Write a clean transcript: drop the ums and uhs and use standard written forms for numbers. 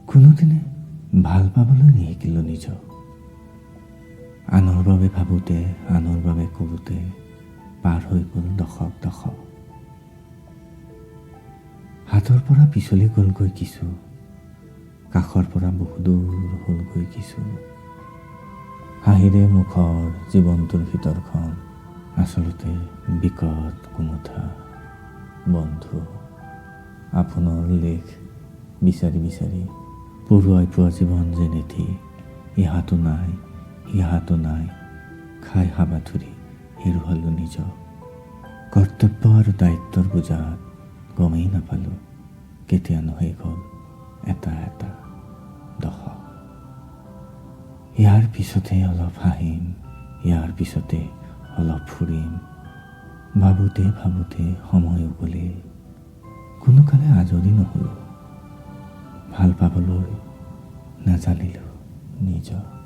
কোনোদিনে ভাল পাবলৈ নিশিকিলোঁ নিজক। আনৰ বাবে ভাবোঁতে, আনৰ বাবে কৰোঁতে পাৰ হৈ গ'ল দশক দশক। হাতৰ পৰা পিছলি গ'লগৈ কিছু, কাষৰ পৰা বহুদূৰ হ'লগৈ কিছু। হাঁহিৰে মুখৰ জীৱনটোৰ ভিতৰখন আচলতে বিকট গোমোঠা। বন্ধু, আপোনৰ লেখ বিচাৰি বিচাৰি পৰুৱাই পোৱা জীৱন যেন এটি ইহাতো নাই, সিহাতো নাই, খাই হাবাথুৰি হেৰুৱালোঁ নিজক। কৰ্তব্য আৰু দায়িত্বৰ বোজাত গমেই নাপালোঁ কেতিয়ানো শেষ হ'ল এটা এটা দশক। ইয়াৰ পিছতে অলপ হাঁহিম, ইয়াৰ পিছতে অলপ ফুৰিম ভাবোঁতে ভাবোঁতে সময় উকলিল। কোনোকালে আজৰি নহ'লোঁ, ভাল পাবলৈ নাজানিলোঁ নিজক।